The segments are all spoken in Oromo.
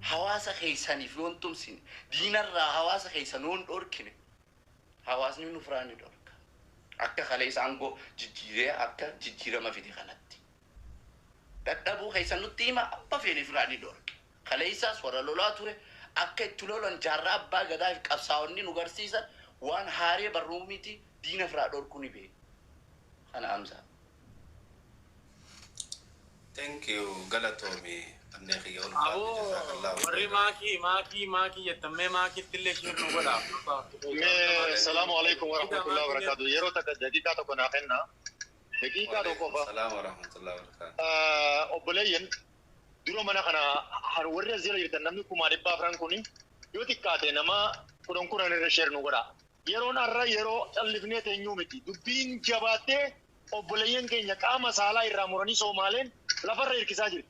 Hawaasa keessaniif yoon tumsine, diinarraa hawaasa keessan yoon dhorkine, hawaasni nufraa ni dhorka. Akka kaleessa aangoo jijjiiree akka jijjiirama fide kanatti. Dadhabuu keessan nutti hima, abba feene firaa ni dhorke. Kaleessaas warra lolaa ture akka itti lolan jaarraa abbaa gadaa fi qabsaa'onni nu garsiisan waan haaree barruu miti, diina firaa dhorkuu ni beeku. Kana amsaa. Thank you, galatoomi annee kiyya, ulfaadhu. Aboo Jazakallahu warri khairan. Maakii maakii maakii jettan, mee maakiitti illee share nu godha. Mee salaamu alaikum Fida warahmatullahi maakii. Wabarakatuh. Yeroo takka daqiiqaa tokko naa kenna. Daqiiqaa tokko Waalaikum qofa. salaam warahmatullahi wabarakatuh. Obboleeyyan, dura mana kana warri as jala jirtan namni 400,000 kuni yoo xiqqaate nama 10 10 irra share nu godha. Yeroon har'a yeroo callifnee teenyuu miti. Dubbiin jabaattee obboleeyyan keenya qaama saalaa irraa muranii Soomaaleen lafarra hirkisaa jirti.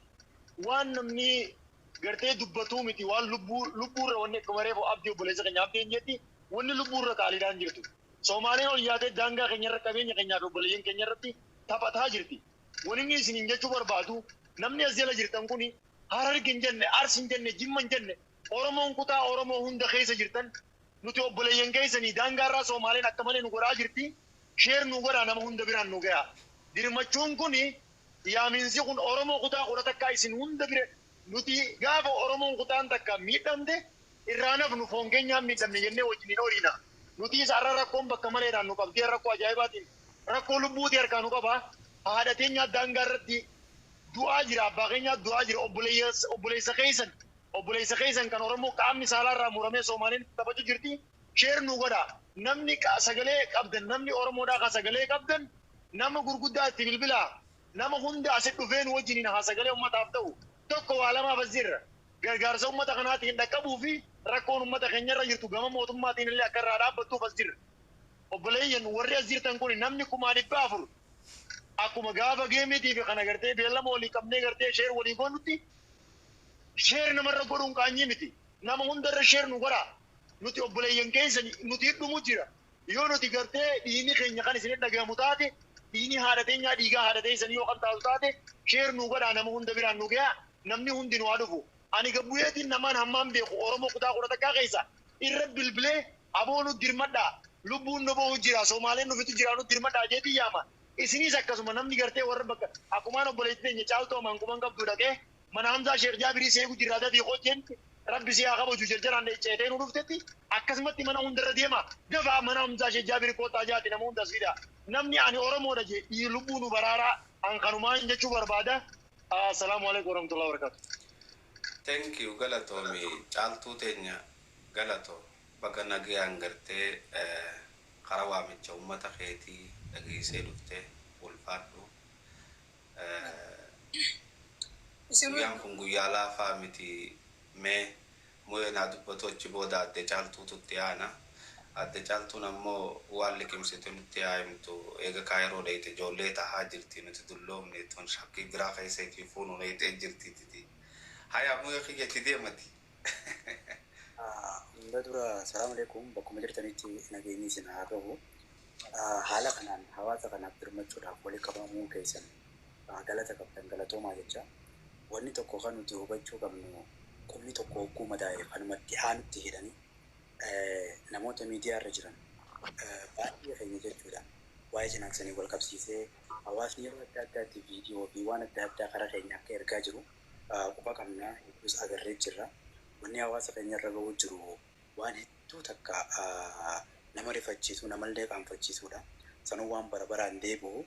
Waan namni gartee dubbatuu miti, waan lubbuu lubbuurra wanni akkuma reefu abdii obboleessa keenya abdii jetti wanni lubbuurra qaaliidhaan jirtu. Soomaaleen ol yaatee daangaa keenyarra, qabeenya keenyaa fi obboleeyyan keenya irratti taphataa jirti. Wanni inni isiniin jechuu barbaadu, namni as jala jirtan kuni Hararge hin jenne, Arsi hin jenne, Jimma hin jenne, Oromoon kutaa Oromoo hunda keessa jirtan, nuti obboleeyyan keessanii daangaarraa Soomaaleen akka malee nu godhaa jirti. Share nu godhaa, nama hunda biraan nu gayaa. Dirmachuun kuni, yaaminsi kun Oromoo kutaa 11 isin hunda bira, nuti gaafa Oromoon kutaan takka miidhamte irraa nafnu, foon keenyaan miidhamne jennee wajjin hin horiina. Nuti isa har'a rakkoon bakka maleedhaan nu qabdee, rakkoo ajaa'ibaatiin, rakkoo lubbuutii harkaa nu qaba. Haadha teenyaa daangaa irratti du'aa jira, abbaa keenyaa du'aa jira, obboleessa keessan kan Oromoo qaamni saalaa irraa muramee Soomaaliin taphachuu jirti. Share nu godha. Namni sagalee qabdan, namni Oromoodhaa kan sagalee qabdan, nama gurguddaa itti bilbilaa. Nama hunda asit dhufee nu wajjiniin haa sagalee ummataaf ta'u. Tokko waa lamaaf as jirra. Gargaarsa ummata kanaatiin dhaqqabuu fi rakkoon ummata keenyarra jirtu gama mootummaatiin illee akka irraa dhaabbattuuf as jirra. Obboleeyyan, warri as jirtan kun namni 400,000 akkuma gaafa geemiitii fi kana gartee beellama walii qabnee gartee share walii goonutti share namarra godhuun qaanyii miti. Nama hundarra share nu godhaa. Nuti obboleeyyan keessan nuti hidhumu jira. Yoo nuti gartee dhiigni keenya kan isin dhagahamu taate, dhiigni haadha teenyaa dhiigaa haadha teessanii yoo kan taatu taate, share nu godhaa, nama hunda biraan nu gahaa, namni hundi nu haa dhufu. Ani gabbuyeetiin namaan hammaan beeku Oromoo kutaa 11 keessa irra bilbilee, aboo nu dirmadhaa, lubbuun nu bahu jira, Soomaaleen nufitu jira, nu dirmadhaa jeetii yaama. Isinis akkasuma namni gartee warra bakka akkumaan obboleettii teenya Caaltuu amaan quban qabdu dhaqee mana Hamzaa Sheekh Jaabirii seegu jirraa dafii hojjetti, rabbi si haa kabaju, jarjaraan ceetee nu dhuftetti, akkasumatti mana hundarra deema, dafaa mana Hamzaa Sheekh Jaabirii kottaa jaati, nama hunda as fida. Namni ani Oromoodha jee lubbuu nu baraaraa, an kanumaan jechuu barbaada. Assalaamu alaikum warahmatullahi wabarakatuh. Thank you, galatoomi Caaltuu teenya, galatoo, baga nagayaan gartee karaa waamicha ummata keetii dhageessee dhuftee, ulfaadhu. Guyyaan kun guyyaa laafaa miti. Mee mu'ee naa dubbatu, achi booda adde Caaltuututti aana. Adde Caaltuun ammoo waan liqimsitu nutti haa himtu. Eega Kaayiroo dhayite ijoollee tahaa jirti, nuti dulloomne tun shakkii biraa keessa ifi fuunu dhayitee jirti titi. Hayaa, mu'ee kiyya, itti deemati. Hunda dura salaamu alaikum, bakkuma jirtanitti nageenyi isin haa gahu. Haala kanaan hawaasa kanaaf birmachuudhaaf walii qabamuu keessan galata qabdan, galatoomaa jecha. Wanni tokko kan nuti hubachuu qabnu, qubni tokko hogguu madaa'e kanumatti aanutti hidhanii namoota miidiyaa irra jiran baay'ee keenya jechuudha. Waa'ee Cinaaksanii wal qabsiisee hawaasni yeroo adda addaatti viidiyoo fi waan adda addaa karaa keenya akka ergaa jiru quba qabna, hedduus agarree jirra. Wanni hawaasa keenya irra gahuu jiru waan hedduu takka nama rifachiisu, namallee qaanfachiisudha. Sanuu waan bara baraan deebi'u.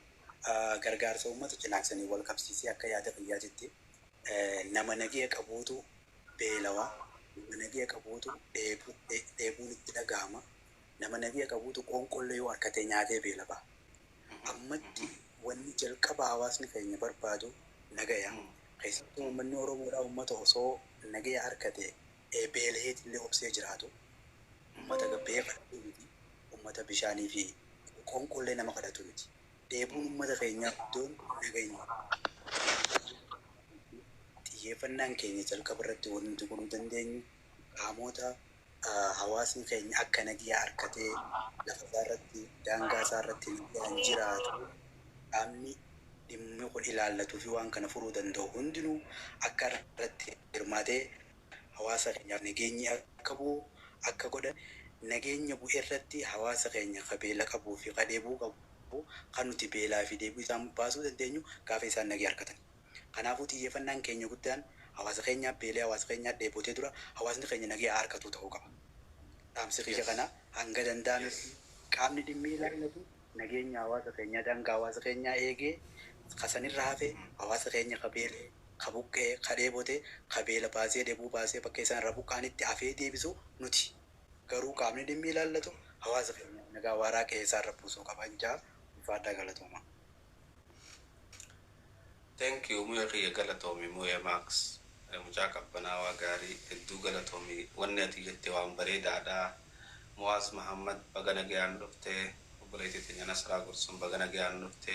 Gargaarsa uummata Cinaaksanii wal qabsiisee akka yaada fayyaatitti nama nagaya qabuutu beelawaa, nama nagaya qabuutu dheebuun itti dhagahama, nama nagaya qabuutu qoonqollee yoo harkatee nyaatee beela ba'a. Ammatti wanni jalqaba hawaasni keenya barbaadu nagaya. Keessattuu uummanni Oromoodhaa uummata osoo nagaya harkate beelaheetillee obsee jiraatu. Uummata gabbee kadhatu miti. Uummata bishaanii fi qoonqollee nama kadhatu miti. Dheebuun uummata keenyaa iddoon nageenyi. Xiyyeeffannaan keenya jalqaba irratti wanti nuti godhuu dandeenyu qaamota hawaasni keenya akka nagaya harkatee lafa isaa irratti, daangaa isaa irratti nagayaan jiraatu, qaamni dhimmi kun ilaallatuu fi waan kana furuu danda'u hundinuu akka irratti hirmaatee hawaasa Hawaasa keenyaaf nageenyi akka bu'u akka godhan, nageenya bu'e irratti hawaasa keenya ka beela qabuu fi ka dheebuu qabu kan nuti beelaa fi dheebuu isaan baasuu dandeenyu gaafa isaan nagee argatan. Kanaafuu xiyyeeffannaan keenya guddaan hawaasa keenyaaf beelee, hawaasa keenyaaf dheebotee dura hawaasni keenya nagee harkatu ta'uu qaba. Dhaamsi kiyya kana hanga danda'ametti qaamni dhimmi ilaallatu nageenya hawaasa keenyaa, daangaa hawaasa keenyaa eegee, kasanirra hafe hawaasa keenya ka beelee, ka buqqee, ka dheebote, ka beela baasee, dheebuu baasee, bakka isaan irra buqqaanitti hafee deebisu nuti. Garuu qaamni dhimmi ilaallatu hawaasa keenya nagaa waaraa qe'ee isaa irra buusuu qaba. Jaa ulfaadhaa, galatooma. Thank you, muya kiyya galatoomi. Muya Max, mucaa qabbanaawaa gaarii, hedduu galatoomi. Wanni ati jette waan bareedaadha. Muwaaz Mahammad, baga nagayaan dhufte. Obboleettii teenya Nasraa Gursun, baga nagayaan dhufte.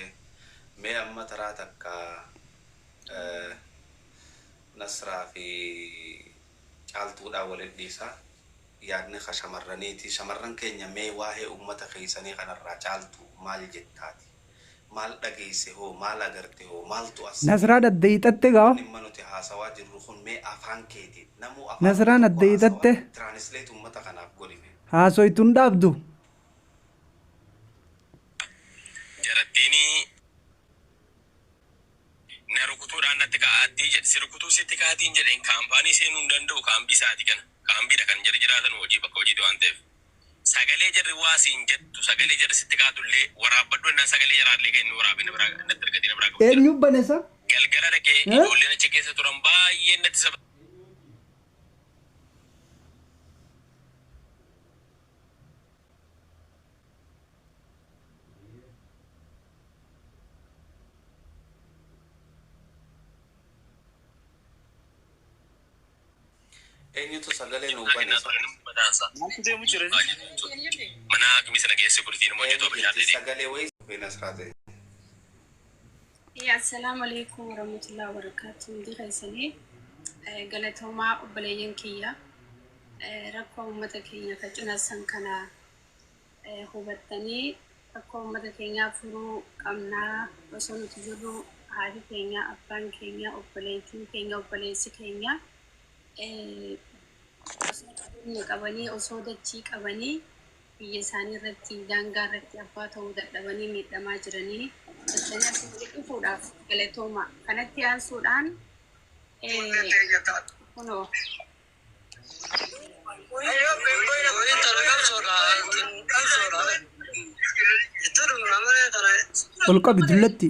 Mee amma taraa takka Nasraa fi Caaltuudhaan waliin dhiisa. Yaadni ka shamarraniiti. Shamarran keenya, mee waa'ee uummata keessanii kanarraa Caaltu maal jettaati? Maal dhageesse hoo? Maal agarte hoo? Maaltu as Nasraan addeeyxatte gaa. Dhimma nuti haasawaa jirru kun mee afaan keetiin, namuu afaan Nasraan tokko addeeyxatte. haasawaa, translate uummata kanaaf godhime. Haasoytuun dhaabdu. Jarattiin na rukutuudhaan natti ka'aattii jedhe. Si rukutuu sitti ka'aatiin jedheen. Kaampaanii seenuu hin danda'u, kaambii isaati kana, kaambiidha kan jarri jiraatan, hojii bakka hojiiti waan ta'eef. Sagalee jarri waa siin jettu, sagalee jarri sitti kaatullee waraabbadhu ennaan, sagalee jaraallee kan inni waraabee na biraa natti argatee na biraa qabu jira. Eenyu banesa? Galgala dhaqee Eh? ijoolleen achi keessa turan baay'een natti saba. Eenyutu sagalee nuu bane sa? Maaltu deemu jira? Mana hakimii sana geesse kurtiin immoo hojjetu Eenyu abishaallee jirti deema. sagalee wayii fi Nasraa ta'e? Assalaamu alaikum warahmatullahi wabarakatuh. Hundi keessanii galatoomaa obboleeyyan kiyya. Rakkoo uummata keenya ka cinaasan kana hubattanii rakkoo uummata keenyaa furuu qabnaa. Osoo nuti jirru haati keenya, abbaan keenya, obboleettiin keenya, obboleessi keenya osoo qabeenya qabanii, osoo dachii qabanii, biyya isaanii irratti daangaa irratti abbaa ta'uu dadhabanii miidhamaa jiranii jettanii asii walitti dhufuudhaaf galatooma. Kanatti aansuudhaan kunoo Ol qabi dullatti.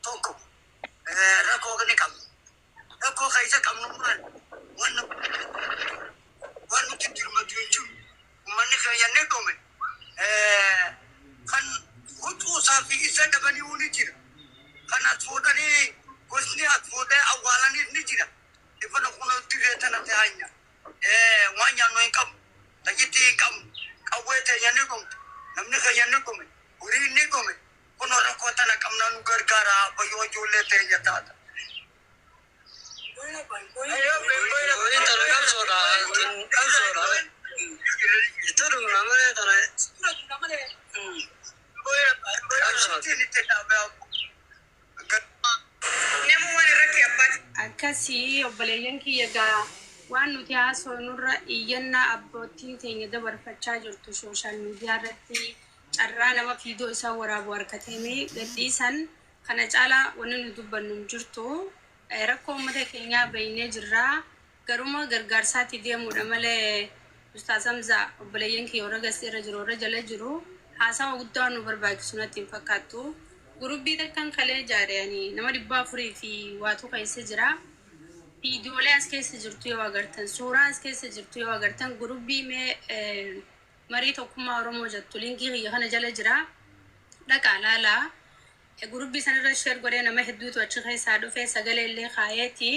Tokko rakkoo ni qabna. Rakkoo keessa qabnu maal? Waan nuti dirmatu hin jiru. Uummanni keenya ni dhume. Kan huccuu isaa fi isa dhabanii ni jira. Kan as fuudhanii gosni as fuudhee awwaalaniis ni jira. Ifana kun dirree tana ta'anya. Waan nyaannu hin qabnu. Tajitti hin qabnu. Qawwee teenya ni dhumte. Namni keenya ni dhume. Horiin ni dhume. Kun rakkoo tana qabna, nu gargaara bayyoo ijoollee teenya taata. Akkasii obboleeyyan kiyya, gaa waan nuti haasofnurra iyyannaa abbootiin teenya dabarfachaa jirtu social media irratti carraa nama viidiyoo isaa waraabu harkatamee gadhiisan kana caalaa wanni nu dubbannu hin jirtu. Rakkoo uummata keenyaa bahinee jirraa, garuma gargaarsaatti deemuudha malee. Ustaaz Hamzaa, obboleeyyan kiyya warra gasii irra jiru, warra jala jiru, haasawa guddaa nu barbaachisu natti hin fakkaattu. Gurubbii takkan kalee ijaaranii nama 400 fi waatu keessa jira. Viidiyoolee as keessa jirtu yoo agartan, suuraa as keessa jirtu yoo agartan, gurubbii mee marii tokkummaa Oromoo jettu linkii kiyya kana jala jira. Dhaqaa laalaa. Gurubbii sanarra share godhee nama hedduutu achi keessaa dhufee sagalee illee kaayeeti.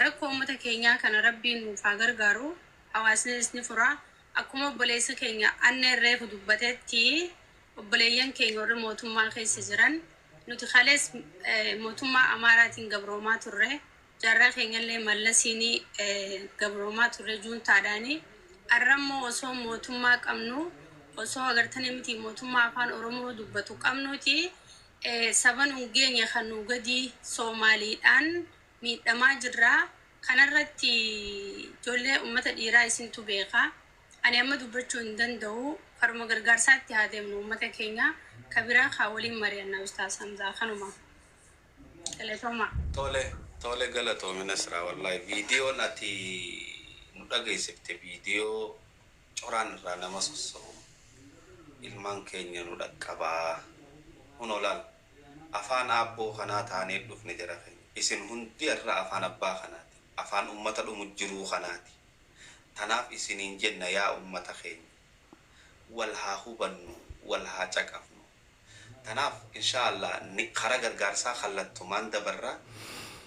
Rakkoo uummata keenyaa kana Rabbiin nuuf haa gargaaru. Hawaasnis ni fura. Akkuma obboleessi keenya Anna reefu dubbatetti, obboleeyyan keenya warri mootummaa keessa jiran, nuti kalees mootummaa Amaaraatiin gabroomaa turre. Jaarraa keenyallee mallasiinii gabroomaa turre juuntaadhaani. Arrammoo osoo mootummaa qabnu, osoo agartanii miti, mootummaa afaan Oromoo dubbatu qabnuti, saba nu geenye kan nu gadi Soomaaliidhaan miidhamaa jirra. Kanarratti ijoollee uummata dhiiraa isintu beeka. Ani amma dubbachuu hin danda'u. Karuma gargaarsaatti haa deemnu uummata keenya. Kabiraa haa waliin mari'annaa, Ustaas Hamzaa, kanuma. Galatoomaa. Tole, tole, galatoomi Nasraa. Wallahi viidiyoon ati nu dhageessifte viidiyoo coraan irraa nama sosso'u. Ilmaan keenya nu dhaqqabaa. Kun olaal afaan aabboo kanaa taanee dhufne jara keenya. Isin hundi irra afaan abbaa kanaati. Afaan ummata dhumu jiruu kanaati. Tanaaf isiniin jenna, yaa ummata keenya. Wal haa hubannu, wal haa caqafnu. Tanaaf inshaallah ni kara gargaarsaa kallattumaan dabarra.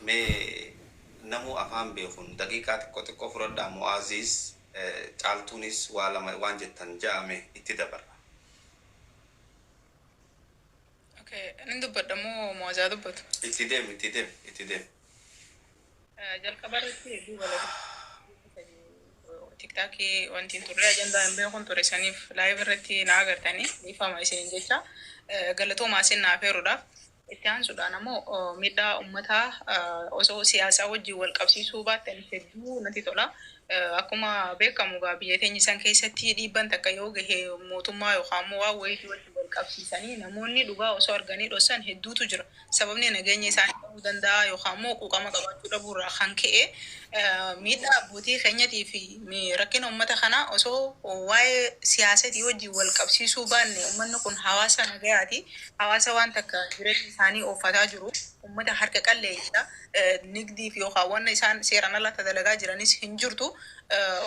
Mee namuu afaan beekuun daqiiqaa xiqqoo xiqqoo fudhadhaa. Mu'aaziis Caaltuunis waa lama waan jettan ja'ame itti dabarra. Okay, inni dubbadha moo Mu'aazaa dubbatu? Itti deem, itti deem, itti deem. Jalqaba irratti hedduu galata. TikTokii wanti hin turre, ajandaa hin beekun ture, saniif live irratti na agartanii dhiifama isiniin jecha, galatoomaa isin naaf heeruudhaaf. Itti aansuudhaan ammoo miidhaa uummataa osoo siyaasaa wajjin wal qabsiisuu baattan hedduu natti tola. Akkuma beekamu gaa biyya teenya san keessatti dhiibban takka yoo gahe mootummaa yookaan immoo waan wayiitii wajjin wal qabsiisanii namoonni dhugaa osoo arganii dhossan hedduutu jira. Sababni nageenya isaanii ta'uu danda'a yookaan immoo quuqama qabaachuu dhabuurraa kan ka'e, miidhaa abbootii keenyatii fi rakkina uummata kanaa osoo waa'ee siyaasatii wajjin wal qabsiisuu baanne, uummanni kun hawaasa nagayaati. Hawaasa waan takka jireenya isaanii ooffataa jiru. Uummata harka qalleeyyiidha. Nigdiif yookaan wanna isaan seeraan ala dalagaa jiranis hin jirtu.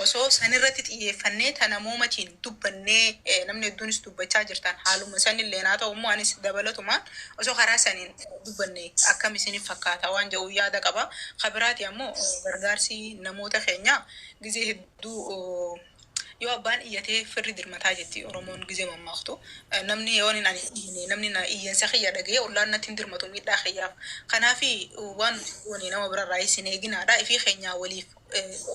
Osoo sanirratti xiyyeeffannee tanamoomatiin dubbannee, namni hedduunis dubbachaa jirtan, haaluma sanillee naa ta'u immoo anis dabalatumaan osoo karaa saniin dubbanne akkam isiniif fakkaata waan jedhu yaada qaba. Kabiraati ammoo gargaarsi namoota keenya gizee hedduu yoo abbaan iyyatee firri dirmataa jetti Oromoon gizee mammaaktu. Namni yoo ani iyyine, namni na iyyansa kiyya dhaga'ee ollaan natti hin dirmatu miidhaa kiyyaaf. Kanaafi waan nuti goone nama birarraa isin eeginaadha. Ifii keenyaa waliif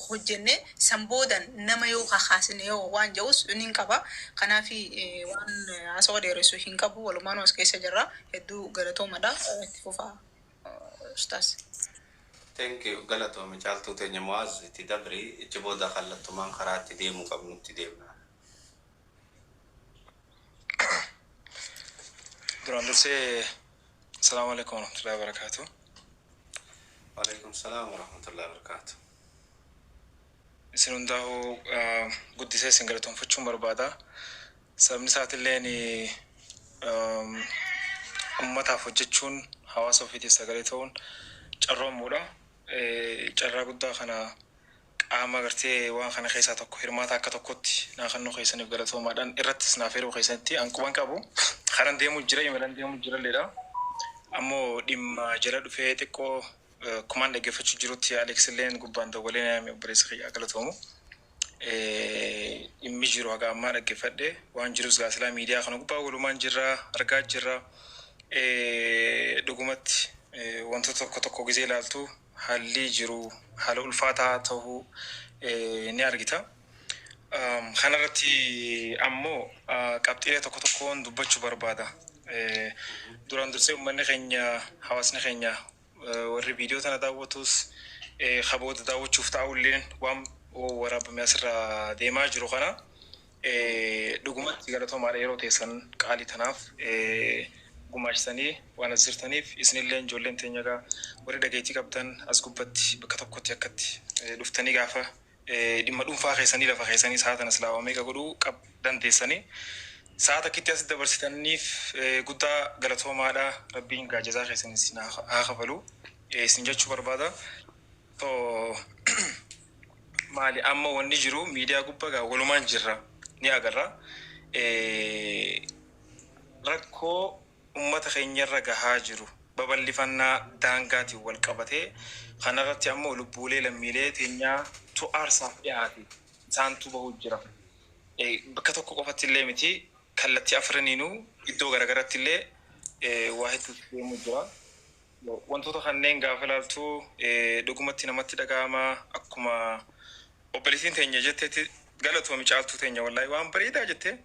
hojjenne san boodan nama yoo kakaasne yoo waan jedhus ni qaba. Kanaafi waan haasawaa dheeressu hin qabu. Walumaanuu as keessa jirra. Hedduu galatoomadha. Itti fufaa, ustaas. Thank you. Galatoomi Caaltuu teenya. Mu'aaz, itti dabri. Ichi booda kallattumaan karaa itti deemuu qabnu itti deemna. Duraan dursee asalaamu alaikum warahmatullahi wabarakaatu. Waalaikum salaam warahmatullahi wabarakaatu. Isin hundaa'uu guddisee isin galatoonfachuun barbaada. Sababni isaatilleen ummataaf hojjechuun, hawaasa ofiitiif sagalee ta'uun carroomuudha. Carraa guddaa kana qaama gartee waan kana keessaa tokko hirmaata akka tokkotti naannoo keessaniif galatoomaadhaan irrattis naaf yeroo keessanitti an quban qabu. Karan deemuu jira, imalan deemuu jiralleedha. Ammoo dhimma jala dhufee xiqqoo kumaan dhaggeeffachuu jirutti Alex illeen gubbaan dawwalee naame, obboleessa kiyyaa galatoomu. Dhimmi jiru haga ammaa dhaggeeffadhe waan jirus gaasilaa miidiyaa kana gubbaa walumaan jirra, argaa jirra. Dhugumatti wantoota tokko tokko gizee ilaaltu haalli jiru haala ulfaataa ta'uu ni argita. Kanarratti ammoo qabxiilee tokko tokkoon dubbachuu barbaada. Duraan dursee uummanni keenya, hawaasni keenya, warri viidiyoo tana daawwatus kaboota daawwachuuf ta'ulleen, waan waraabame asirra deemaa jiru kana dhugumatti galatoomaadha. Yeroo teessan qaalii tanaaf gumaachisanii waan as jirtaniif, isinillee ijoolleen teenya egaa warri dhageettii qabdan as gubbatti bakka tokkotti akkatti dhuftanii gaafa dhimma dhuunfaa keessanii lafa keessanii sa'a tana silaa meeqa godhuu qab dandeessanii sa'a takkitti asitti dabarsitaniif guddaa galatoomaadha. Rabbiin gaajazaa keessan isin haa kafalu isin jechuu barbaada. To maali, amma wanni jiru miidiyaa gubbaa gaa walumaan jirra, ni agarra. Rakkoo ummata keenyarra gahaa jiru babal'ifannaa daangaatiin wal qabatee kanarratti ammoo lubbuulee lammiilee teenyaa tu aarsaaf dhiyaate, isaantu bahu jira. Bakka tokko qofatti illee miti, kallattii afraniinuu iddoo garagaratti illee waa hedduutu deemuu jira. Wantoota kanneen gaafa ilaaltu dhugumatti namatti dhaga'ama. Akkuma obboleettiin teenya jetteetti, galatoomi Caaltuu teenya, wallaahi waan bareedaa jette.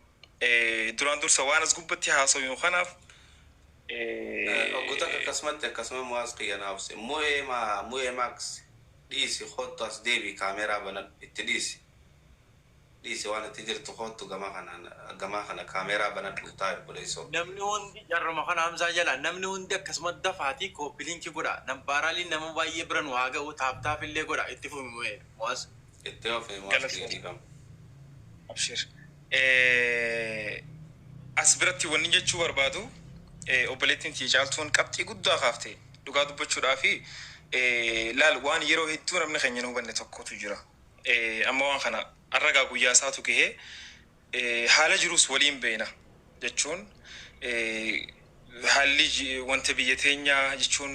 Duraan dursa waan as gubbatti haasawinu kanaaf Oggota akkasumatti akkasuma mu'aas qiyyanaafse mu'ee maa mu'ee maaks dhiisi, kottu as deebi, kaameeraa banadhu, itti dhiisi, dhiisi waan itti jirtu, kottu gama kanaan gama kana kaameeraa banadhu, taa'e obboleessoo. Namni hundi jarruma kana Hamzaa jala namni hundi akkasuma dafaatii copy link godha. Nambaaraaliin nama baay'ee bira nu haa ga'u, tap tap illee godha. Itti fufi mu'ee mo'as. Itti ofi mu'aas dhiifama. Abshir. As biratti wanni jechuu barbaadu, obboleettiin tiyya Caaltuun qabxii guddaa kaafte. Dhugaa dubbachuudhaa fi laal, waan yeroo hedduu namni keenya hin hubanne tokkotu jira. Amma waan kana arragaa guyyaa isaatu gahee haala jirus waliin beena jechuun haalli wanta biyya teenyaa jechuun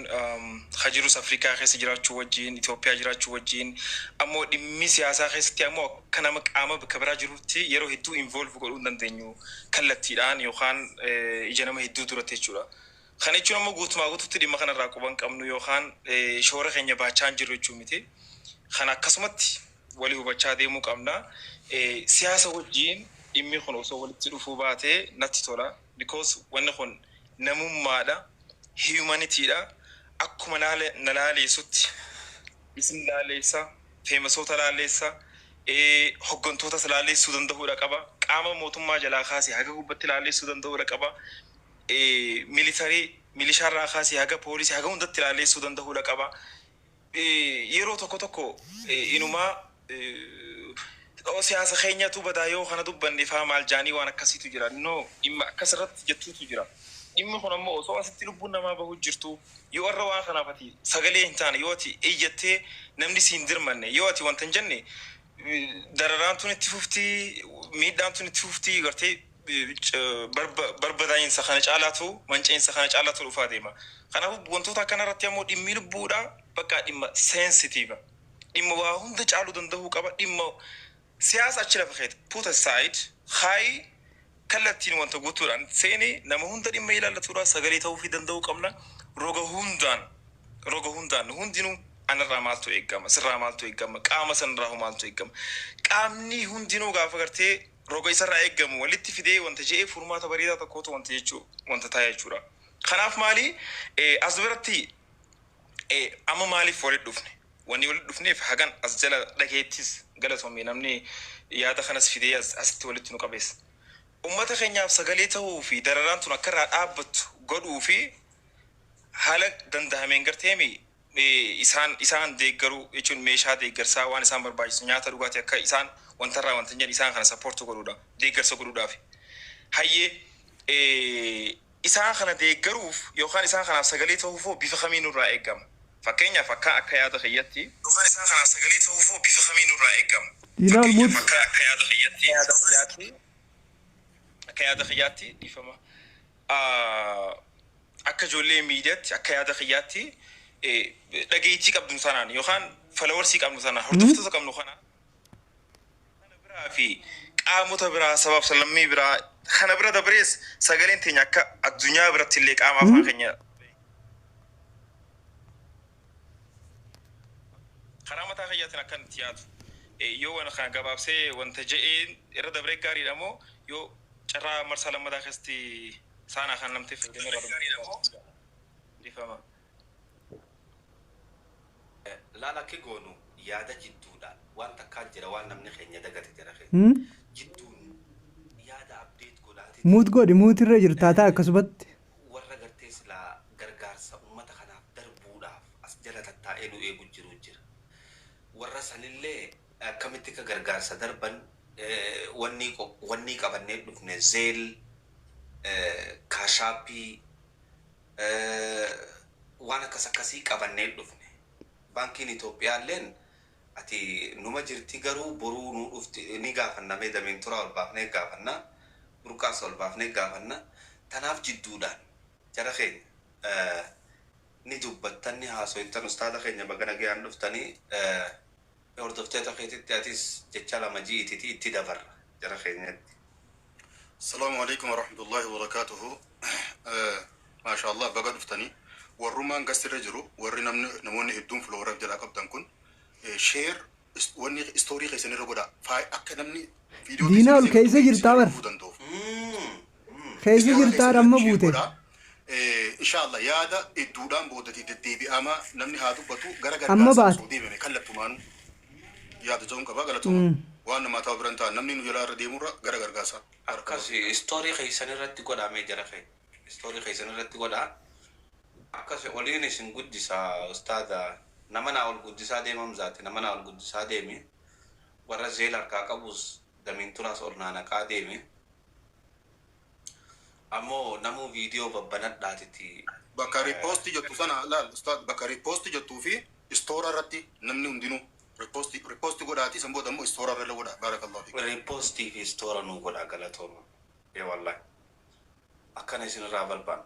ha jirus Afrikaa keessa jiraachuu wajjin, Itoophiyaa jiraachuu wajjin, ammoo dhimmi siyaasaa keessatti ammoo akka nama qaama bakka biraa jirutti yeroo hedduu involve godhuu hin dandeenyu kallattiidhaan yookaan ija nama hedduu duratti jechuudha. Kana jechuun ammoo guutumaa guututti dhimma kanarraa quban qabnu yookaan shoora keenya baachaa hin jirru jechuu miti. Kana akkasumatti walii hubachaa deemuu qabna. Siyaasa wajjin dhimmi kun osoo walitti dhufuu baatee natti tola. Because wanni kun namummaadha, humanity dha. Akkuma na laaleessutti isin laaleessa, famousoota laaleessa, hoggantootas laaleessuu danda'uudha qaba. Qaama mootummaa jalaa kaasee haga gubbatti laaleessuu danda'uudha qaba. Military milishaarraa kaasee haga poolisii haga hundatti laaleessuu danda'uudha qaba. Yeroo tokko tokko inumaa siyaasa keenyatu badaa yoo kana dubbanne faa maal jaanii waan akkasiitu jira. No, dhimma akkasirratti jettuutu jira. Dhimmi kun ammoo osoo asitti lubbuun namaa bahu jirtu, yoo warra waan kanaaf ati sagalee hin taane, yoo ati iyyattee namni siin dirmanne, yoo ati wanta hin jenne, dararaan tun itti fuftii, miidhaan tun itti fuftii, gartee barbadaa'insa kana caalaatu, manca'insa kana caalaatu dhufaa deema. Kanaafuu wantoota akkana irratti ammoo dhimmi lubbuudha bakka dhimma sensitive. Dhimma waa hunda caaluu danda'uu qaba. Dhimma siyaasa achi lafa keeti. Put aside, haayi kallattiin wanta guutuudhaan seeni nama hunda dhimma ilaallatuudha sagalee ta'uufii danda'uu qabna. Roga hundaan hundinuu anarraa maaltu eegama, sirraa maaltu eegama, qaama sanarraa maaltu eegama? Qaamni hundinuu gaafa gartee roga isarraa eegamu walitti fidee wanta je'ee furmaata bareedaa tokkotu wanta jechuu wanta taa'e jechuudha. Kanaaf maali as biratti amma maaliif walitti dhufne? Wanni walitti dhufneef hagan as jala dhageettis galatoomee namni yaada kanas fidee asitti walitti nu qabeessa. Ummata keenyaaf sagalee ta'uu fi dararaan tun akka irraa dhaabbattu godhuu fi haala danda'ameen garteemi isaan deeggaruu jechuun meeshaa deeggarsaa waan isaan barbaachisu, nyaata, dhugaatii, akka isaan wantarraa wanta hin jedhan isaan kana support godhuudha, deeggarsa godhuudhaaf. Hayyee, isaan kana deeggaruuf yookaan isaan kanaaf sagalee ta'uuf bifa kamiin nurraa eegama? Fakkeenyaaf akka yaada kiyyatti yookaan isaan kanaaf sagalee ta'uuf bifa kamiin nurraa eegama? Diinaal muut. Akka yaada kiyyaatti, dhiifama. Akka ijoollee miidiyaatti, akka yaada kiyyaatti, dhageettii qabdu sanaan yookaan followersii qabnu sanaan, hordoftoota qabnu kanaan, kana biraa fi qaamota biraa, sabaaf sablammii biraa kana bira dabrees sagaleen teenya akka addunyaa biratti illee qaama afaan keenya karaa mataa kiyyaatiin akka itti yaadu, yoo waan kana gabaabsee wanta je'ee irra dabree gaariidha moo yoo carraa marsaa lammataa keessatti saanaa kan namtee fayyadamee irraa dhiifama. Laala, akki goonu yaada jidduudha. Waan takkaa jira, waan namni keenya dagate jira keenya. Jidduun yaada update godhaati. Mute godhi, mute irra jirtaa ta'a akkasumatti. Warra gartee silaa gargaarsa uummata kanaaf darbuudhaaf as jala tattaa'ee nu eegu jiru jira. Warra sanillee akkamitti akka gargaarsa darban wanni qabannee dhufne Zelle, Cash Appii, waan akkas akkasii qabannee dhufne. Baankiin Itoophiyaalleen ati numa jirti, garuu boruu nu dhufti ni gaafanna, mee dameen turaa ol baafnee gaafanna, burqaas ol baafnee gaafanna. Tanaaf jidduudhaan jara keenya ni dubbattan, ni haasoytan. Ustaada keenya, baga nagayaan dhuftanii. Hordoftoota keetitti atis jecha lama ji'ititi itti dabarra jara keenyatti. السلام عليكم ورحمة الله وبركاته. ما شاء الله baga dhuftanii. Warrummaan gastirra jiru, warri namni namoonni hedduun follower jalaa qabdan kun, share wanni story keessan irra godha. Akka namni viidiyoo Diinaa ol keessa jirtaa bar. Danda'uuf. Keessa jirtaa amma buute. Inshallah, yaada hedduudhaan boodatti deddeebi'ama, namni haa dubbatu gara Amma gargaarsaa baate. Osoo deebine kallattumaanuu yaada ta'uun qabaa, galatooma. Waan namaa ta'u biran ta'a, namni nu jalaa irra deemurra gara gargaarsaa. Akkas story keessan irratti godhamee jara kee. Story keessan irratti godhaa. Akkas oliin isin guddisaa, ustaada, nama naa ol guddisaa deemam zaate, nama naa ol guddisaa deemi. Warra zeel harkaa qabus damiin turaas ol naanaqaa deemi. Ammoo namuu viidiyoo babbanadhaatiti. Bakka repost jettu sana laal, ustaad, bakka repost jettuu fi story irratti namni hundinuu repost godhaati, san booda immoo story irra godha. Baarakallahu fiik. Repost fi story nuu godhaa, galatooma. Ee wallahi. Akkana isin irraa barbaan.